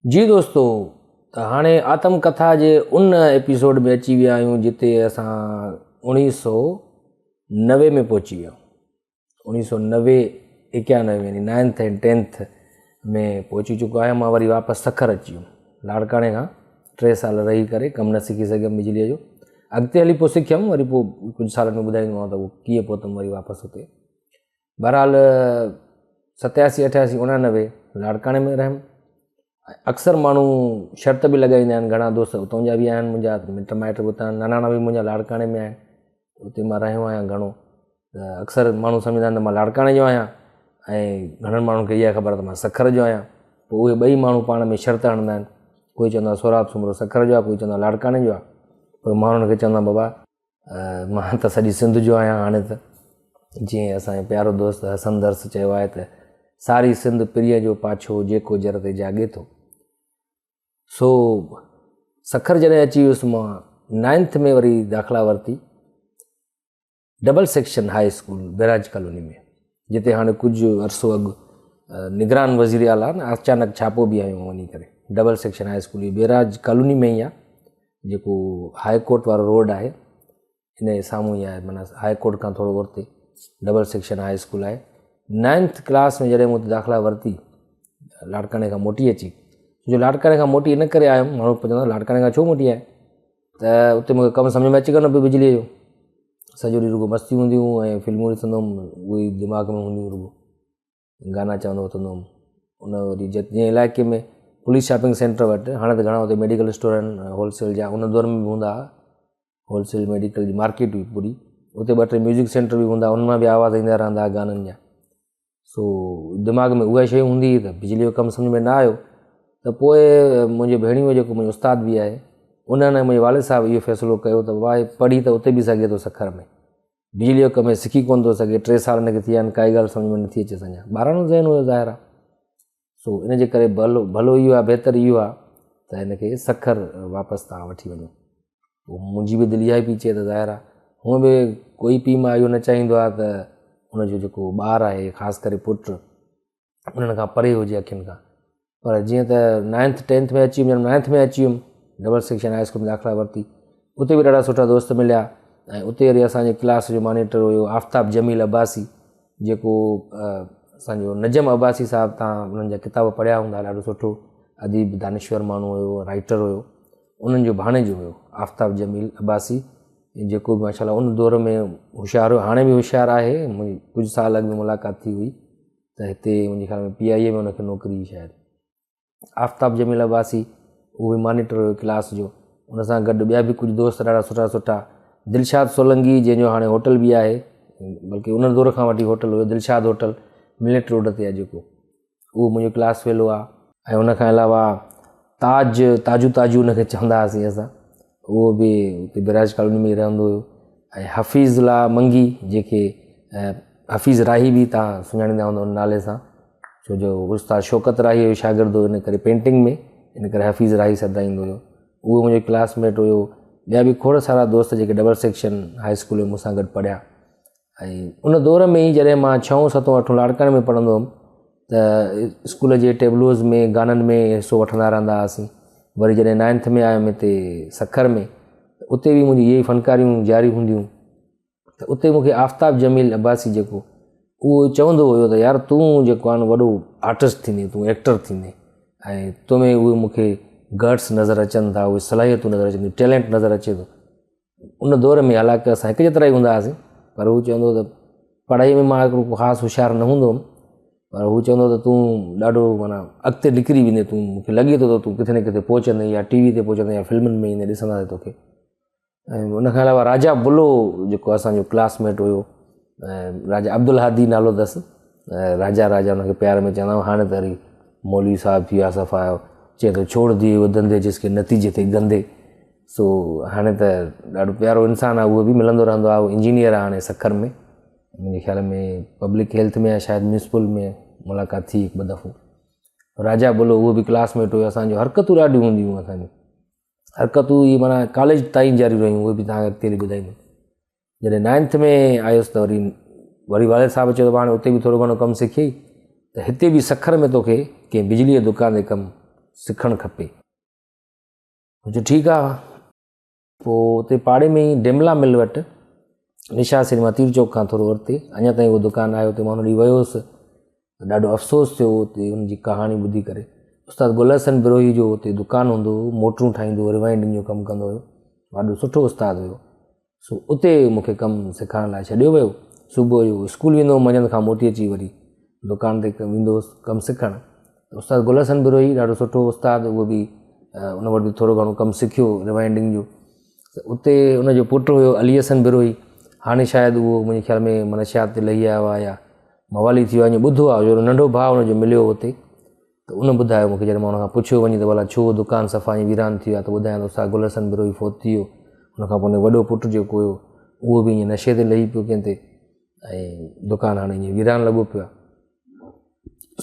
جي دوستو ته هاڻي آتم ڪٿا جي ان ايپيسوڊ ۾ اچي ويا آهيون جتي اسان اوڻيهه سو 90 ۾ پهچي ويا آهيون. اوڻيهه سو 90 91 يعني نائنٿ ۽ ٽينٿ ۾ پهچي چڪو آهيان. مان وري واپس سکر اچي ويم لاڙڪاڻي کان 3 سال رهي ڪري ڪم نه سکي سگهيم بجليء جو. اڳتي هلي پوء سکيم وري پوء ڪجهه سالن ۾ ٻڌائيندومانو ته اهو ڪيئن پهتم وري واپس اتي. بهرحال 87 88 89 لاڙڪاڻي ۾ رهيم. اڪثر ماڻهو شرط به لڳائيندا آهن، گهڻا دوست اتان جا به آهن منهنجا، مٽ مائٽ به اتان آهن، ناناڻا به منهنجا لاڙڪاڻي ۾ آهن، اتي مان رهيو آهيان گهڻو. ته اڪثر ماڻهو سمجهندا آهن ته مان لاڙڪاڻي جو آهيان ۽ گهڻن ماڻهن کي اها خبر آهي ته مان سکر جو آهيان. پوء اهي ٻئي ماڻهو پاڻ ۾ شرط هڻندا آهن، ڪوئي چوندو آهي سهراب سومرو سکر جو آهي، ڪوئي چوندو آهي لاڙڪاڻي جو آهي. پوء مان انهن کي چوندو آهيان بابا مان ته سڄي سنڌ جو آهيان. هاڻي ته جيئن اسان جو پيارو دوست حسن درس چيو آهي ته ساري سنڌ پرينء جو پاڇو جيڪو جر تي جاڳي ٿو. سو سکر جڏهن اچي ويس مان نائنٿ ۾ وري داخلا ورتي double section high school barrage colony ۾ جتي هاڻي ڪجهه عرصو اڳ نگران وزير اعليٰ نه اچانڪ ڇاپو به هنيو وڃي ڪري. ڊبل سيڪشن هاء اسڪول هي بيراج ڪالوني ۾ ئي آهي، جيڪو هاء ڪورٽ وارو روڊ آهي ان جي سامهون ئي آهي، معنيٰ هاء ڪورٽ کان ٿورو اورتي ڊبل سيڪشن هاء اسڪول آهي. نائنٿ ڪلاس ۾ جڏهن مون اتي داخلا ورتي لاڙڪاڻي کان موٽي اچي، جو لاڙڪاڻي کان موٽي ان ڪري آيم، ماڻهو پڇندا لاڙڪاڻي کان ڇو موٽي آيا، ته اتي مونکي ڪم سمجهه ۾ اچي ڪونه پيو بجليء جو. سڄو ڏينهن رڳو مستيون هونديون هيون ۽ فلمون ڏسندو هوم، اهي ئي دماغ ۾ هونديون هيون، رڳو گانا چوندو وتندو هوم. ان وري جنهن علائقي ۾ پوليس شاپنگ سينٽر وٽ، هاڻي ته گهڻا اتي ميڊيڪل اسٽور آهن هول سيل جا، ان دور ۾ به هوندا هئا، هول سيل ميڊيڪل جي مارڪيٽ هئي پوري، اتي ٻه ٽي ميوزڪ سينٽر به هوندا، انهن مان به آواز ايندا رهندا هئا گانن جا. سو دماغ ۾ اها شيء هوندي هئي ته بجلي جو ڪم سمجهه ۾ نه آيو ته پوء منهنجي ڀيڻيوء جيڪو منهنجو استاد به آهي ان ۽ منهنجي والد صاحب اهو فيصلو ڪيو ته بابا هي پڙهي ته اتي به سگهي ٿو سکر ۾ بجلي جو ڪم هي سکي ڪونه ٿو سگهي، 3 سال هن کي ٿي ويا آهن ڪائي ڳالهه سمجهه ۾ نٿي اچيس اڃا، ٻاراڻو ذهن هيو ظاهر آهي. سو ان جي ڪري ڀلو اهو آهي بهتر اهو آهي ته هن کي سکر واپس توهان وٺي وڃو. پوء منهنجي به دل اها ئي پئي چئي ته ظاهر آهي هونء به ڪوئي پيء ماء اهو نه چاهيندو آهي ته ان جو جيڪو ٻار آهي خاص ڪري پٽ انهن کان پري هجي اکين کان، پر جيئن ته نائنٿ ٽينٿ ۾ اچي ويم، نائنٿ ۾ اچي ويم ڊبل سيڪشن هاء اسڪول ۾ داخلا ورتي، اتي به ڏاڍا سٺا دوست مليا ۽ اتي وري اسانجي ڪلاس جو مانيٽر هيو آفتاب جميل عباسي، جيڪو اسانجو نجم عباسي صاحب تان انهن جا ڪتاب پڙهيا هوندا، ڏاڍو سٺو اديب دانشور ماڻهو هيو، رائٽر هيو، انهن جو ڀاڻيجو هيو آفتاب جميل عباسي، جيڪو به ماشاء الله ان دور ۾ هوشيار هيو، هاڻي به هوشيار آهي. منهنجي ڪجهه سال اڳ ۾ ملاقات ٿي هئي ته هتي منهنجي خيال ۾ پي آء اي ۾ ان کي نوڪري هئي شايد. آفتاب جميل عباسي اهو به مانيٽر هيو ڪلاس جو، ان سان گڏ ٻيا به ڪجهه دوست ڏاڍا سٺا سٺا، دلشاد سولنگي جنهن جو هاڻي هوٽل به آهي، بلڪه ان دور کان وٺي هوٽل هيو، دلشاد هوٽل ملٽ روڊ تي آهي جيڪو، اهو منهنجو ڪلاس فيلو آهي. ۽ ان کان علاوه تاج، تاجو تاجو ان کي چوندا هئاسين اسان، اهو به اتي براج ڪالوني ۾ ئي رهندو هيو. ۽ حفيظ الله منگي جنهن کي حفيظ راهي به توهان سڃاڻيندا هوندؤ ان نالي سان، ڇو جو استاد شوڪت راهيء جو شاگرد هو، ان ڪري پينٽنگ ۾ ان ڪري حفيظ راهي سڏرائيندو هيو، اهو منهنجو ڪلاس ميٽ هيو. ٻيا به کوڙ سارا دوست جيڪي ڊبل سيڪشن هاء اسڪول ۾ مون سان گڏ پڙهيا. ۽ ان دور ۾ ئي جڏهن مان ڇهون ستون اٺون لاڙڪاڻي ۾ پڙهندو هوم ته اسڪول جي ٽيبلوز ۾ گانن ۾ حصو وٺندا رهندا هئاسين. وري جڏهن نائنٿ ۾ آيم هتي سکر ۾ ته اتي به منهنجي اهي ئي فنڪاريون جاري هونديون. ته اتي مون کي آفتاب جميل عباسي جيڪو اهو چوندو هيو ته يار تون جيڪو آهي نه وڏو آرٽسٽ ٿيندين، تون ايڪٽر ٿيندين ۽ تو ۾ اهي مون کي گٽس نظر اچن ٿا، اهي صلاحيتون نظر اچن ٿيون، ٽيلنٽ نظر اچي ٿو. ان دور ۾ حالانڪه اسان هڪ جيترا ئي هوندا هئاسين، پر هو چوندو هو ته پڙهائي ۾ مان هڪڙو ڪو خاص هوشيار نه هوندو هوم، پر هو چوندو هو ته تون ڏاڍو معنيٰ اڳتي نڪري ويندين، تون مون کي لڳي ٿو ته تون ڪٿي نه ڪٿي پهچندين، يا ٽي وي تي پهچندين يا فلمن ۾ ايندين، ڏسنداسين توکي. ۽ ان کان علاوه راجا بلو جيڪو اسانجو ڪلاس ميٽ هيو، راجا عبدالهادي نالو اٿس، راجا راجا ان کي پيار ۾ چوندا هئا. هاڻي ته وري مولوي صاحب ٿي ويو آهي صفا، چئي ٿو ڇوڙ دیئي وہ ڌنڌي جس ڪي نتيجي ٿي گندي. سو هاڻي ته ڏاڍو پيارو انسان آهي، اهو به ملندو رهندو آهي. اهو انجنيئر آهي هاڻي سکر ۾ منهنجي خيال ۾ پبلڪ هيلٿ ۾ شايد ميونسپل ۾ ملاقات ٿي هڪ ٻه دفعو. راجا بلو اهو به ڪلاس ميٽ هيو اسانجو. حرڪتون ڏاڍيون هونديون هيون اسانجون، حرڪتون اهي معنيٰ ڪاليج تائين جاري رهيون، اهي به توهان کي اڳتي هلي ٻڌائيندم. جڏهن نائنٿ ۾ آيس ته وري والد صاحب چيو ته هاڻي اتي به ٿورو گهڻو ڪم سکيئي ته هتي به سکر ۾ توکي ڪنهن بجليء جي دڪان تي ڪم سکڻ کپي. مون چيو ٺيڪ آ. پوء اتي پاڙي ۾ ئي ڊيملا مل وٽ نشا سئنيما تير چوڪ کان ٿورو اڳتي اڃا تائين اهو دڪان آهي اتي مان ان ڏينهن ويو هوس ته ڏاڍو افسوس ٿيو اتي ان جي ڪهاڻي ٻڌي ڪري. استاد گل حسن بروهي جو اتي دڪان هوندو هو موٽرون ٺاهيندو هو ريوائنڊنگ جو ڪم ڪندو هيو ڏاڍو سٺو استاد هيو. سو اتي مون کي ڪم سيکارڻ لاء ڇڏيو ويو. صبح جو اسڪول ويندو هوم، منجهند کان موٽي اچي وري دڪان تي ويندو هوس ڪم سکڻ. ته استاد گل حسن بروهي ڏاڍو سٺو استاد، اهو به ان وٽ به ٿورو گهڻو ڪم سکيو ريوائنڊنگ جو. ته اتي ان جو پٽ هيو علي حسن بروهي، هاڻي شايد اهو منهنجي خيال ۾ منشيات تي لهي آيو آهي يا موالي ٿي ويو آهي، ائين ٻڌو آهي، جو ننڍو ڀاء ان جو مليو هو اتي. ته ان ٻڌايو مون کي جڏهن مان ان کان پڇيو وڃي ته ڀلا ڇو دڪان صفا ائين ويران ٿي ويو آهي ته ٻڌايائين ته استاد گل حسن بروهي فوت ٿي ويو ان کان پوء ان جو وڏو پٽ جيڪو هيو اهو به ائين نشي تي لهي پيو ڪنهن تي ۽ دڪان هاڻي ائين ويران لڳو پيو آهي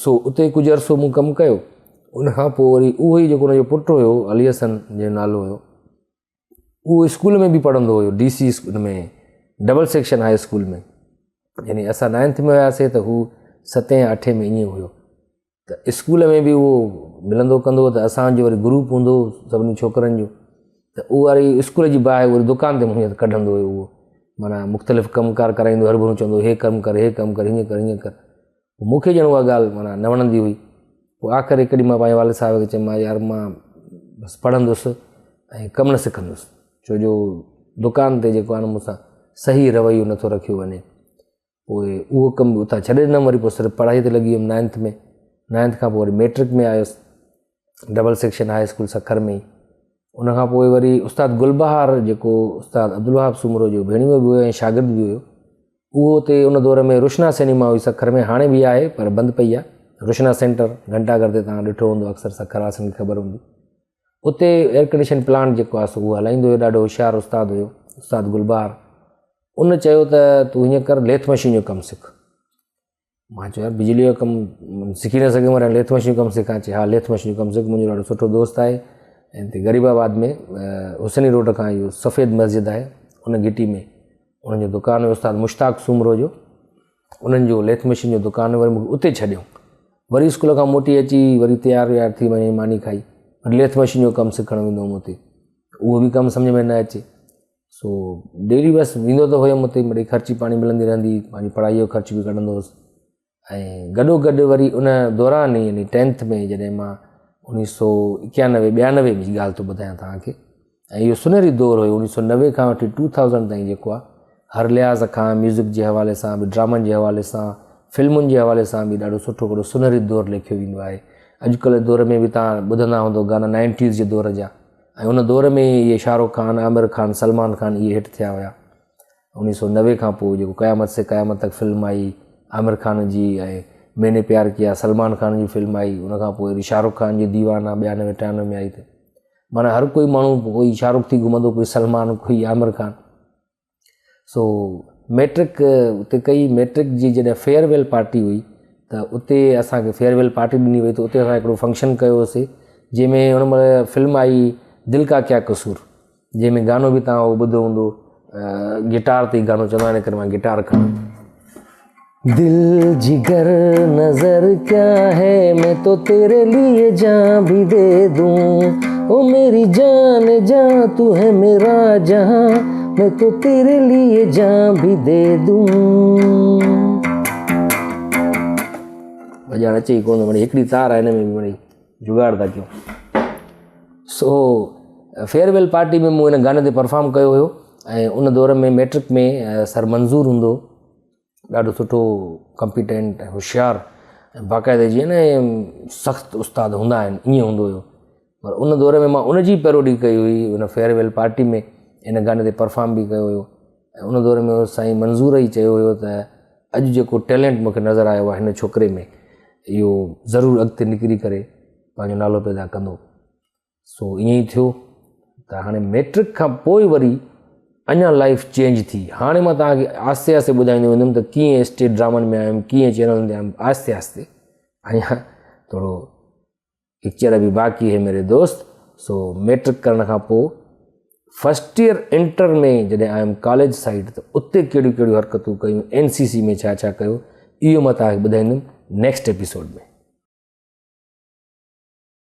سو اتي ڪجهه عرصو مون ڪم ڪيو ان کان پوء وري اهو ئي جيڪو ان جو پٽ هيو علي حسن جنهن جو نالو هيو اهو اسڪول ۾ به پڙهندو هيو D C school ۾ double section high school ۾ يعني اسان نائنٿ ۾ هياسي ته هو ستين يا اٺين ۾ ائين هيو ته اسڪول ۾ به اهو ملندو ڪندو هو ته اسانجو وري گروپ هوندو هو سڀني ڇوڪرن جو ته اهو وري اسڪول جي باهه وري دڪان تي مون ڪڍندو هيو اهو معنيٰ مختلف ڪم ڪار ڪرائيندو هر ڀرو چوندو هي ڪم ڪر هي ڪم ڪر هيئن ڪر هيئن ڪر پوء مون کي ڄڻ اها ڳالهه معنيٰ نه وڻندي هئي. پوء آخر هڪ ڏينهن مان پنهنجي والد صاحب کي چيم يار مان بس پڙهندس ۽ ڪم نه سکندس ڇو جو دڪان تي جيڪو آهي نه مون سان صحيح رويو نٿو رکيو وڃي. پوء اهو ڪم به اتان ڇڏي ڏنم وري پوء صرف پڙهائي تي لڳي ويم نائنٿ ۾ نائنٿ کان پوء وري ميٽرڪ ۾ آيس double section high school Sukkur ۾ ئي ان کان پوء وري استاد گلبهار جيڪو استاد عبدالوهاب سومرو جو ڀيڻيو به هيو ۽ شاگرد به هيو اهو اتي ان دور ۾ روشنا سئنيما هئي سکر ۾ هاڻي به آهي پر بند پئي آهي روشنا سينٽر گهنٽا گهر تي توهان ڏٺو هوندو اڪثر سکر واسين کي خبر هوندي اتي ايئرڪنڊيشن پلانٽ جيڪو آهي سو اهو هلائيندو هيو ڏاڍو هوشيار استاد هيو استاد گلبهار ان چيو ته تون هيئن ڪر ليٿ مشين جو ڪم سک مان چيو يار بجلي جو ڪم سکي نه سگهيم وري ليٿ مشين جو ڪم سکان چي ها ليٿ مشين جو ڪم سک منهنجو ڏاڍو سٺو دوست آهي ۽ هتي غريب آباد ۾ حسيني روڊ کان اهو سفيد مسجد آهي ان گهٽي ۾ انهن جو دڪان هيو استاد مشتاق سومرو جو انهن جو ليٿ مشين جو دڪان وري مونکي اتي ڇڏيو وري اسڪول کان موٽي اچي وري تيار ويار ٿي وڃي ماني کائي وري ليٿ مشين جو ڪم سکڻ ويندو هوم اتي اهو به ڪم سمجهه ۾ نه اچي سو ڊيلي بس ويندو ته هيم اتي مڙئي خرچي پاڻي ملندي رهندي پنهنجي پڙهائي جو خرچ به ڪڍندو هوس ۽ گڏو گڏ وري ان دوران ئي يعني ٽينٿ ۾ جڏهن مان اڻويهه سو اڪيانوي ٻيانوي جي ڳالهه ٿو ٻڌايان توهان کي ۽ اهو سنهري دور هيو اڻويهه سو 90 کان وٺي ٽو ٿائوزنڊ تائين جيڪو آهي هر لحاظ کان ميوزڪ جي حوالي سان به ڊرامن جي حوالي سان فلمن جي حوالي سان به ڏاڍو سٺو هڪڙو سنهري دور ليکيو ويندو آهي اڄڪلهه دور ۾ به توهان ٻڌندا هوندو گانا نائنٽيز جي دور جا ۽ ان دور ۾ ئي اهي شاهه رخ خان، عامر خان، سلمان خان اهي هٽ ٿيا هيا. 1990 کان پوء جيڪو قيامت سي قيامت تڪ فلم آئي عامر خان جي ۽ مين ني پيار ڪيا سلمان خان جي فلم آئي ان کان پوء وري شاهه رخ خان جي ديوانا ٻيانوي ٽيانوي ۾ آئي ته معنيٰ هر ڪوئي ماڻهو ڪوئي شاهه رخ ٿي گهمندو ڪوئي سلمان ڪوئي عامر خان سو ميٽرڪ اتي ڪئي ميٽرڪ جي جڏهن فيئر ويل پارٽي هئي ته اتي اسانکي فيئر ويل پارٽي ڏني وئي ته اتي اسان هڪڙو فنڪشن ڪيوسي جنهن ۾ ان مهل فلم آئي دل ڪا ڪيا قصور جنهن ۾ گانو به توهان اهو ٻڌو هوندو گٽار تي گانو چوندا آهن ڪري مان گٽار کڻان دل جگر نظر ڪيا هي مين تو تيري ليي جان ڀي the دون او ميري جان جان تو هي ميرا جهان مين تو تيري ليي جان ڀي the دون. وڄائڻ اچي ئي ڪونه مڙئي هڪڙي تار آهي هن ۾ به مڙئي جگاڙ ٿا ڪيون سو فيئر ويل پارٽي ۾ مون هن گاني تي پرفارم ڪيو هيو ۽ ان دور ۾ ميٽرڪ ۾ سر منظور هوندو ڏاڍو سٺو ڪمپيٽنٽ ۽ هوشيار ۽ باقاعده جيئن نه سخت استاد هوندا آهن ائين هوندو هيو پر ان دور ۾ مان ان جي پيروڊي ڪئي هئي ان فيئر ويل پارٽي ۾ ان گاني تي پرفارم به ڪيو هيو ۽ ان دور ۾ سائين منظور ئي چيو هيو ته اڄ جيڪو ٽيلنٽ مونکي نظر آيو آهي هن ڇوڪري ۾ اهو ضرور اڳتي نڪري ڪري پنهنجو نالو پيدا ڪندو سو ائين ئي ٿيو ته هاڻي ميٽرڪ کان پوء وري اڃا لائف چينج ٿي هاڻي مان توهان کي آهستي آهستي ٻڌائيندو ويندم ته ڪيئن اسٽيج ڊرامن ۾ آيم ڪيئن چينلن تي آيم آهستي آهستي اڃا ٿورو پڪچر به باقي هي ميري دوست سو ميٽرڪ ڪرڻ کان پوء فرسٽ ايئر انٽر ۾ جڏهن آيم ڪاليج سائيڊ ته اتي ڪهڙيون ڪهڙيون حرڪتون ڪيون اين سي سي ۾ ڇا ڇا ڪيو اهو مان توهان کي ٻڌائيندم نيڪسٽ ايپيسوڊ ۾